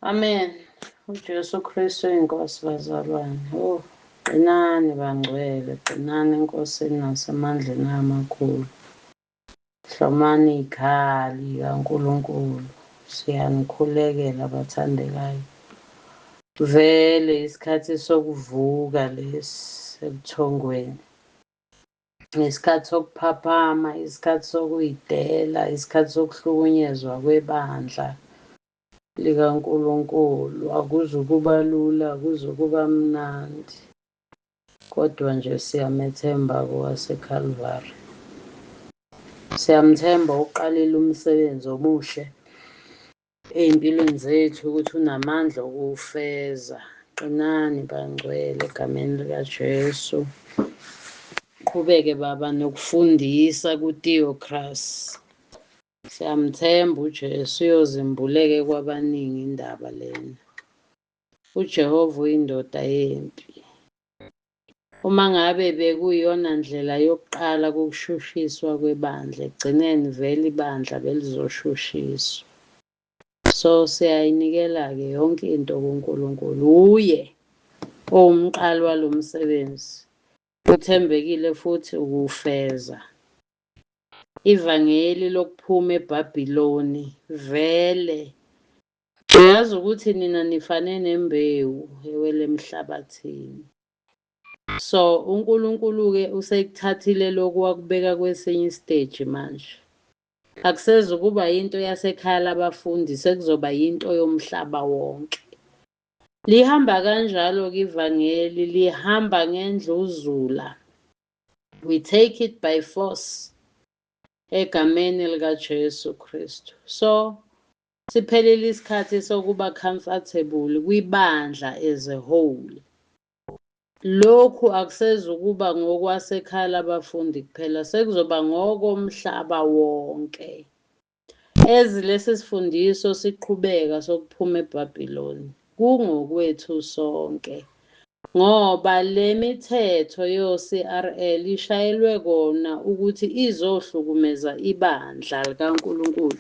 Amen. UJesu Kristu inkosi bazalwane. Oh, qinani bangcwele, qinani eNkosini nasemandleni amakhulu. Hlomani ikhali kaNkulunkulu. Siyanikhulekela bathandekayo. Vele isikhathi sokuvuka lesi ebuthongweni. Isikhathi sokuphaphama, isikhathi sokuyidela, isikhathi sokuhlukunyezwa kwebandla likaNkulunkulu. Akuzukuba lula, akuzukuba mnandi. Kodwa nje siyamethemba kowaseCalvary. Siyamthemba uqalile umsebenzi omuhle ey'mpilweni zethu ukuthi unamandla okuwufeza. Qinani bangcwele egameni likaJesu. Qhubeke baba nokufundisa ku-theocracy. Siyamthemba uJesu uyozimbuleke kwabaningi indaba lena. UJehova uyindoda yempi. Uma ngabe bekuyiyona ndlela yokuqala kokushushiswa kwebandla, ekugcineni vele ibandla belizoshushiswa. So siyayinikela-ke yonke into kuNkulunkulu. Uye owumqali walo msebenzi. Uthembekile futhi ukuwufeza. Ivangeli lokuphuma eBhabhiloni vele uyazi ukuthi nina nifane nembewu ewele emhlabathini. So uNkulunkulu-ke usekuthathile lokhu wakubeka kwesinye isiteji manje. Akusezukuba yinto yasekhaya labafundi, sekuzoba yinto yomhlaba wonke. Lihamba kanjalo-ke ivangeli, lihamba ngendluzula. We take it by force egameni likaJesu Kristu. So siphelile isikhathi sokuba comfortable kwibandla as a whole. Lokhu akusezukuba ngokwasekhaya labafundi kuphela, sekuzoba ngokomhlaba wonke. As lesi sifundiso siqhubeka sokuphuma eBhabhiloni, kungokwethu sonke. Ngoba le mithetho yo-CRL ishayelwe kona ukuthi izohlukumeza ibandla likaNkulunkulu.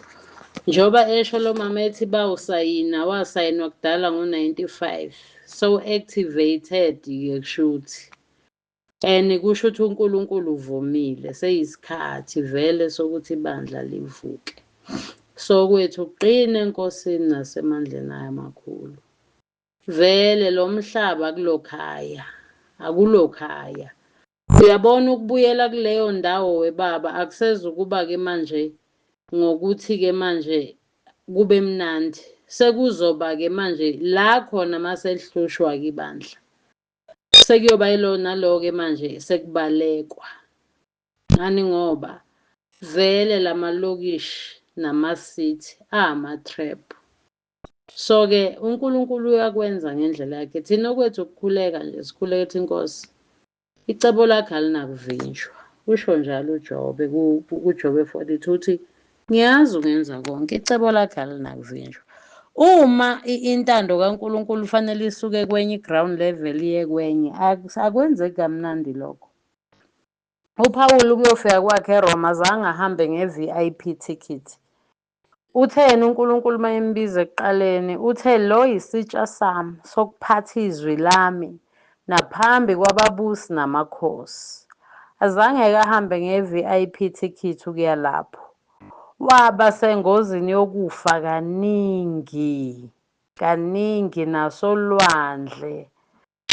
Njengoba esho lo mama ethi bawusayina, wasayinwa kudala ngo-95. So activated-ke kushuthi. And kusho ukuthi uNkulunkulu uvumile, seyisikhathi vele sokuthi ibandla livuke. So kwethu qina eNkosini nasemandleni ayo amakhulu. Vele lo mhlaba kulokhaya, akulokhaya. Uyabona ukubuyela kuleyo ndawo webaba akusezukuba-ke manje ngokuthi-ke manje kube mnandi. Sekuzoba-ke manje la khona maselihlushwa-ke ibandla. Sekuyoba yilo nalo-ke manje sekubalekwa. Ngani ngoba vele lamalokishi nama-city ama-trap. So-ke uNkulunkulu uyakwenza ngendlela yakhe. Thina okwethu ukukhuleka nje, sikhuleka ethi Nkosi, icebo lakhe alinakuvinjwa. Usho njalo uJobe kuJobe 42 uthi ngiyazi ungenza konke, icebo lakhe alinakuvinjwa. Uma intando kaNkulunkulu fanele isuke kwenye i-ground level iye kwenye, akwenzeki kamnandi lokho. UPawulu ukuyofika kwakhe eRoma azange ahambe nge-VIP ticket. Uthe yena uNkulunkulu uma embiza ekuqaleni, uthe lo yisitsha sami sokuphatha izwi lami naphambi kwababusi namakhosi. Azange-ke ahambe nge-VIP ticket ukuya lapho. Waba sengozini yokufa kaningi, kaningi nasolwandle,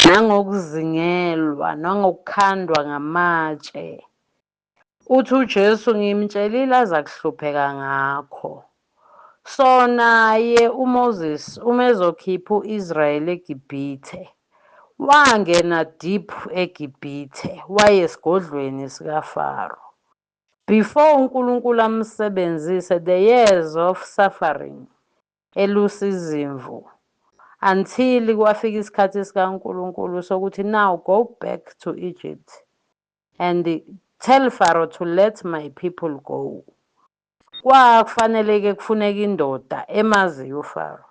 nangokuzingelwa, nangokukhandwa ngamatshe. Uthi uJesu ngimtshelile aza kuhlupheka ngakho. So naye uMoses uma ezokhipha u-Israyeli eGibhithe, wangena deep eGibhithe, waye esigodlweni sikaFaro. Before uNkulunkulu amsebenzise, the years of suffering elusa izimvu until kwafika isikhathi sikaNkulunkulu sokuthi now go back to Egypt and tell Pharaoh to let my people go. Kwakufanele-ke kufuneka indoda emaziyo uFaro.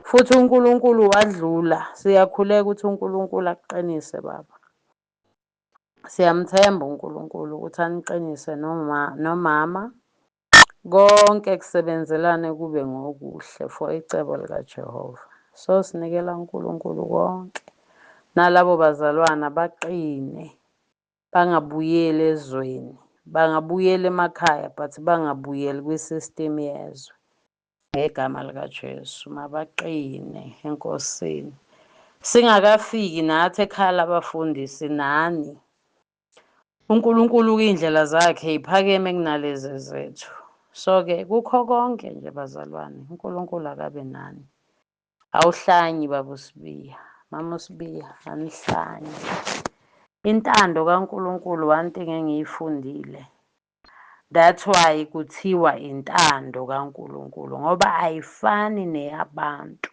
Futhi uNkulunkulu wadlula. Siyakhuleka ukuthi uNkulunkulu akuqinise baba. Siyamthemba uNkulunkulu ukuthi aniqinise noma nomama. Konke kusebenzelane kube ngokuhle for icebo likaJehova. So sinikela uNkulunkulu konke. Nalabo bazalwana baqine, bangabuyeli ezweni, bangabuyela emakhaya but bangabuyeli kwi-system yezwe. Ngegama likaJesu mabaqine eNkosini. Singakafiki nathi ekhaya labafundisi nani. uNkulunkulu iy'ndlela zakhe yiphakeme kunalezi zethu. So-ke kukho konke nje bazalwane, uNkulunkulu akabe nani. Awuhlanyi baba uSibiya, mama uSibiya, anihlanyi. Intando kaNkulunkulu one thing engiyifundile. That's why kuthiwa intando kaNkulunkulu ngoba ayifani neyabantu.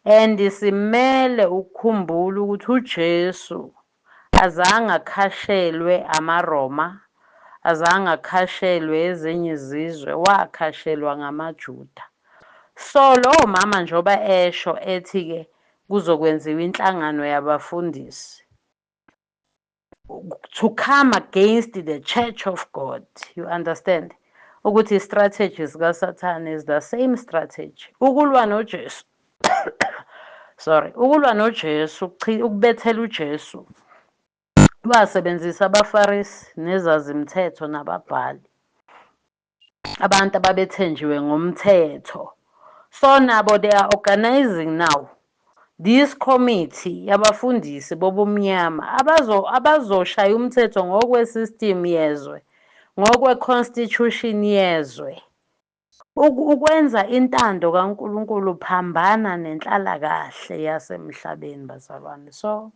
And simele ukukhumbula ukuthi uJesu azange akhashelwe amaRoma, azange akhashelwe ezinye izizwe, wakhashelwa ngamaJuda. So lowo mama njengoba esho ethi-ke kuzokwenziwa inhlangano yabafundisi to come against the church of God, you understand? Ukuthi strategies kaSathane is the same strategy. Ukulwa noJesu. Sorry, ukulwa noJesu, ukubethela uJesu. Wasebenzisa abaFarisi nezazimthetho nababhali. Abantu ababethenjiwe ngomthetho. So nabo they are organizing now this committee yabafundisi bobumnyama abazoshaya umthetho ngokwe-system yezwe, ngokwe-constitution yezwe. Ukwenza intando kaNkulunkulu phambana nenhlalakahle yasemhlabeni bazalwane. So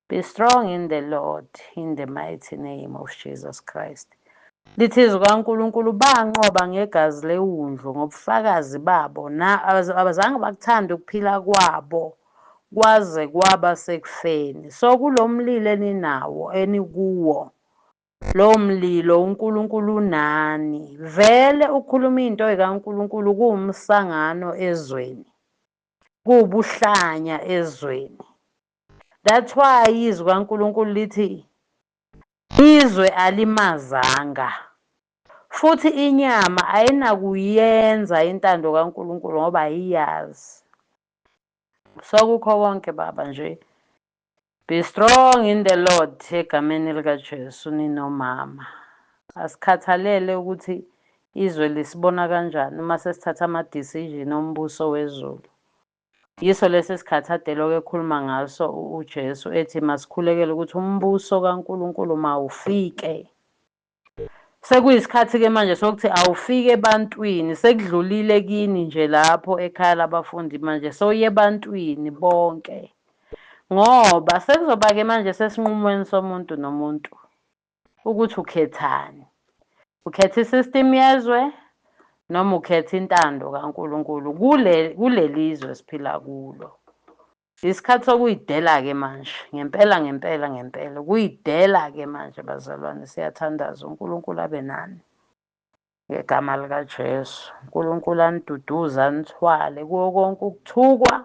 be strong in the Lord, in the mighty name of Jesus Christ. Lithi izwi kaNkulunkulu banqoba ngegazi lewundlu ngobufakazi babo, na abazange bakuthande ukuphila kwabo kwaze kwaba sekufeni. So kulo mlilo eninawo enikuwo, lo mlilo uNkulunkulu unani. Vele ukukhuluma into kaNkulunkulu kuwumsangano ezweni, kuwubuhlanya ezweni. That's why izwi kaNkulunkulu lithi izwe alimazanga, futhi inyama ayinakuyenza intando kaNkulunkulu ngoba ayiyazi. So kukho konke baba nje, be strong in the Lord egameni likaJesu ninomama. Asikhathalele ukuthi izwe lisibona kanjani uma sesithatha ama-decision ombuso wezulu. Yiso lesi sikhathi ade lokho ekhuluma ngaso uJesu ethi masikhulekele ukuthi umbuso kaNkulunkulu mawufike. Sekuyisikhathi-ke manje sokuthi awufike ebantwini, sekudlulile kini nje lapho ekhaya labafundi manje sewuye ebantwini bonke. Ngoba sekuzoba-ke manje sesinqumweni somuntu nomuntu ukuthi ukhethani. Ukhetha i-system yezwe noma ukhetha intando kaNkulunkulu kulelizwe esiphila kulo. Isikhathi sokuyidela-ke manje, ngempela ngempela ngempela, kuyidela-ke manje bazalwane, siyathandaza uNkulunkulu abe nani. Ngegama likaJesu, uNkulunkulu aniduduze, anithwale kuwo konke ukuthukwa,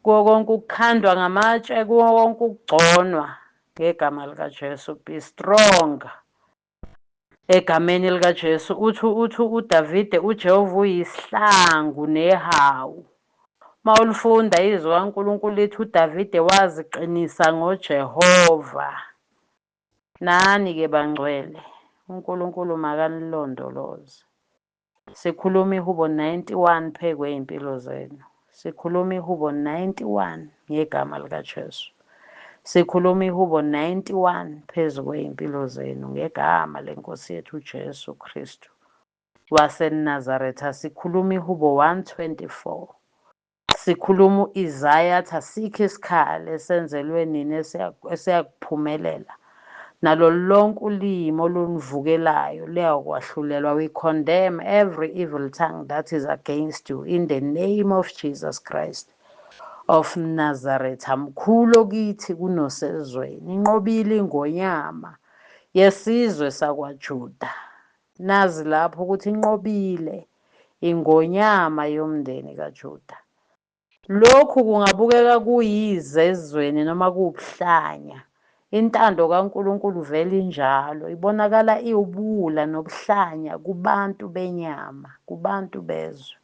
kuwo konke ukukhandwa ngamatshe, kuwo konke ukugconwa. Ngegama likaJesu, be strong. Egameni likaJesu, uthi uDavide, uJehova uyisihlangu nehawu. Mawulifunda izwi kaNkulunkulu lithi uDavide waziqinisa ngoJehova. Nani-ke bangcwele, uNkulunkulu makanilondoloze. Sikhuluma ihubo 91 phezu kwey'mpilo zenu. Sikhuluma ihubo 91 ngegama likaJesu. Sikhuluma ihubo 91 phezu kwey'mpilo zenu ngegama lenkosi yethu uJesu Kristu waseNazaretha. Sikhuluma ihubo 124. Sikhuluma u-Isaya athi asikho isikhali esenzelwe nini esiyakuphumelela. Nalo lonke ulimi olunivukelayo liyakwahlulelwa. We condemn every evil tongue that is against you in the name of Jesus Christ of Nazareth. Mkhulu kithi kunosezweni, inqobile ingonyama yesizwe sakwaJuda. Nazi lapho ukuthi inqobile ingonyama yomndeni kaJuda. Lokhu kungabukeka kuyize ezweni noma kuwubuhlanya. Intando kaNkulunkulu vele injalo, ibonakala iwubuwula nobuhlanya kubantu benyama, kubantu bezwe.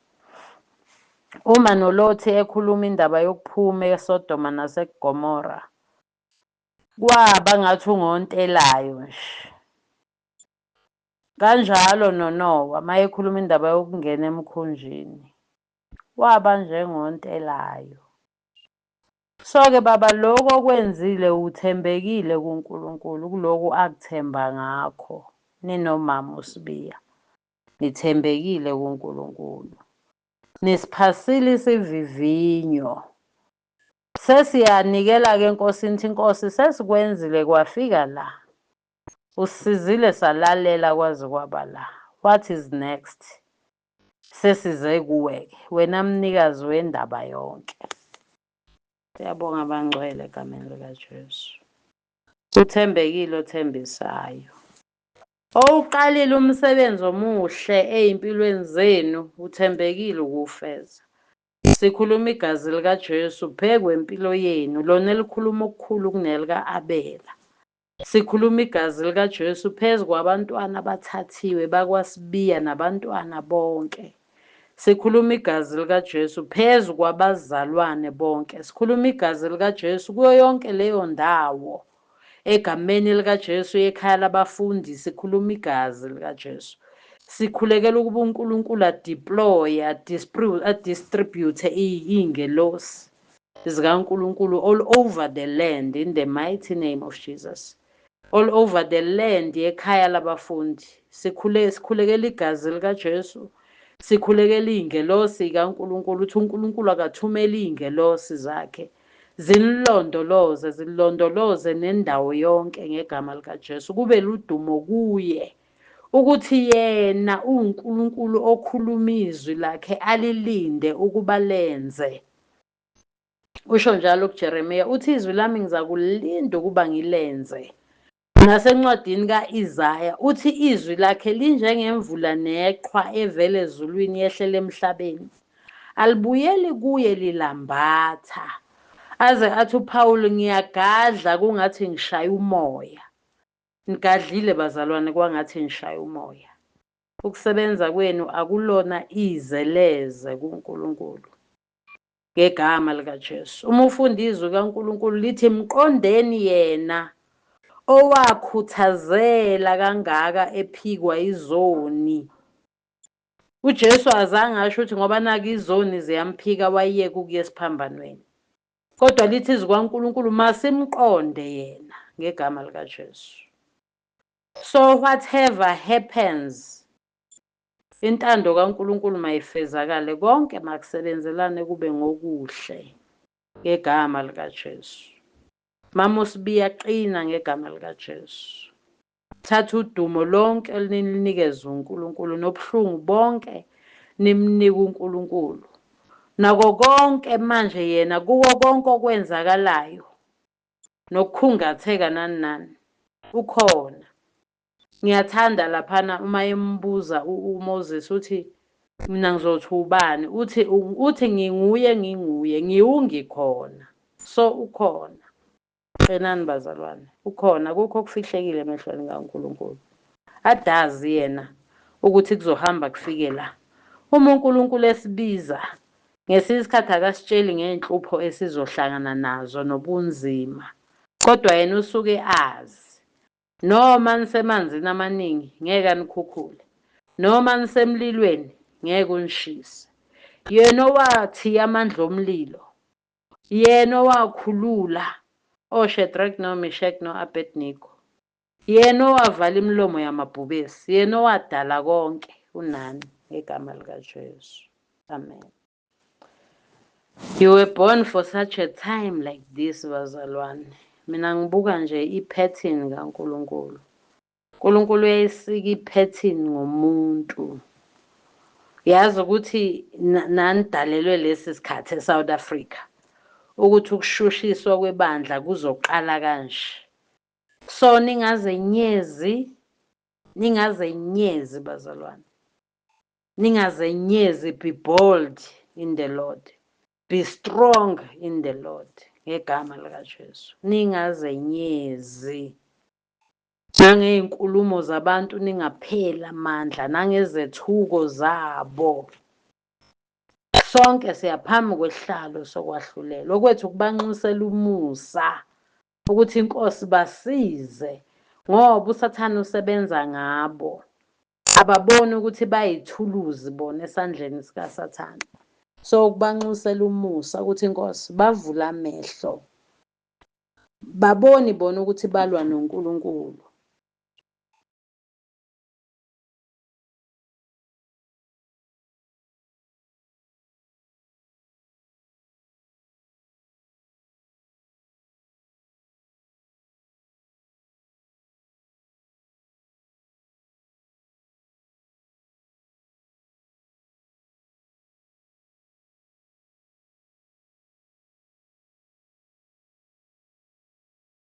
Uma noLothi ekhuluma indaba yokuphuma eSodoma naseGomora, kwaba ngathi ungontelayo nje. Kanjalo noNowa mayekhuluma indaba yokungena emkhunjini, waba njengontelayo. So-ke baba, lokho okwenzile uthembekile kuNkulunkulu kuloko akuthemba ngakho. Ninomama uSibiya, nithembekile kuNkulunkulu. Nisiphasile isivivinyo. Sesiyanikela-ke eNkosini, thi Nkosi sesikwenzile kwafika la. Usisizile salalela kwaze kwaba la. What is next? Sesize kuwe-ke, wena mnikazi wendaba yonke. Siyabonga bangcwele egameni likaJesu. Uthembekile othembisayo. Owuqalile umsebenzi omuhle ey'mpilweni zenu, uthembekile ukuwufeza. Sikhuluma igazi likaJesu phezu kwempilo yenu, lona elikhuluma okukhulu kunelika-Abela. Sikhuluma igazi likaJesu phezu kwabantwana abathathiwe bakwaSibiya nabantwana bonke. Sikhuluma igazi likaJesu phezu kwabazalwane bonke. Sikhuluma igazi likaJesu kuyo yonke leyo ndawo. Egameni likaJesu ekhaya labafundi sikhuluma igazi likaJesu. Sikhulekela ukuba uNkulunkulu adeploy, adistribute iy'ngelosi zikaNkulunkulu all over the land in the mighty name of Jesus. All over the land yekhaya labafundi. Sikhulekela igazi likaJesu. Sikhulekela iy'ngelosi kaNkulunkulu, ukuthi uNkulunkulu akathumele iy'ngelosi zakhe zinilondoloze, zilondoloze nendawo yonke ngegama likaJesu. Kube ludumo kuye ukuthi yena uNkulunkulu okhuluma izwi lakhe alilinde ukuba lenze. Usho njalo kuJeremiya, uthi izwi lami ngizakulinda ukuba ngilenze. Nasencwadini ka-Isaya uthi izwi lakhe linjengemvula neqhwa evela ezulwini yehlele emhlabeni. Alibuyeli kuye lilambatha. Aze athi uPaul, ngiyagadla kungathi ngishaya umoya. Nigadlile bazalwane kwangathi nishaya umoya. Ukusebenza kwenu akulona ize leze kuNkulunkulu. Ngegama likaJesu. Uma ufunda izwi kaNkulunkulu lithi mqondeni yena owakhuthazela kangaka ephikwa izoni. uJesu azange asho ukuthi ngoba naka izoni ziyamphika wayeka ukuya esiphambanweni. Kodwa lithi izwi kaNkulunkulu masimqonde yena ngegama likaJesu. So whatever happens, intando kaNkulunkulu mayifezakale, konke makusebenzelane kube ngokuhle ngegama likaJesu. Mama uSibiya, qina ngegama likaJesu. Thatha udumo lonke elininikeza uNkulunkulu nobuhlungu bonke nimnike uNkulunkulu. Nako konke manje yena kuko konke okwenzakalayo nokukhungatheka nani nani ukhona. Ngiyathanda laphana uma embuza uMoses uthi mina ngizothi ubani, uthi nginguye, nginguye, ngiwungikhona. So ukhona. Qinani bazalwane, ukhona, akukho okufihlekile emehlweni kaNkulunkulu. Adazi yena ukuthi kuzohamba kufike la. Uma uNkulunkulu esibiza, ngesinye isikhathi akasitsheli ngey'nhlupho esizohlangana nazo nobunzima, kodwa yena usuke azi. Noma nisemanzini amaningi ngeke anikhukhule, noma nisemlilweni ngeke unishise. Yena owathiya amandla omlilo, yena owakhulula oShadrach noMeshach no-Abednego, yena owavala imilomo yamabhubesi, yena owadala konke, unani ngegama likaJesu. Amen. You were born for such a time like this, bazalwane. Mina ngibuka nje i-pattern kaNkulunkulu. uNkulunkulu uyayisika i-pattern ngomuntu. Yazi ukuthi nanidalelwe lesi sikhathi eSouth Africa ukuthi ukushushiswa kwebandla kuzoqala kanje. So ningazenyezi, ningazenyezi bazalwane. Ningazenyezi, be bold in the Lord. Be strong in the Lord. Ngegama likaJesu. Ningazenyezi. Nangey'nkulumo zabantu ningapheli amandla, nangezethuko zabo. Sonke siyaphambi kwesihlalo sokwahlulela. Okwethu ukubanxusela umusa ukuthi inkosi basize ngoba uSathane usebenza ngabo. Ababoni ukuthi bayithuluzi bona esandleni sikaSathane. So ukubanxusela umusa ukuthi inkosi bavule amehlo. Baboni bona ukuthi balwa noNkulunkulu.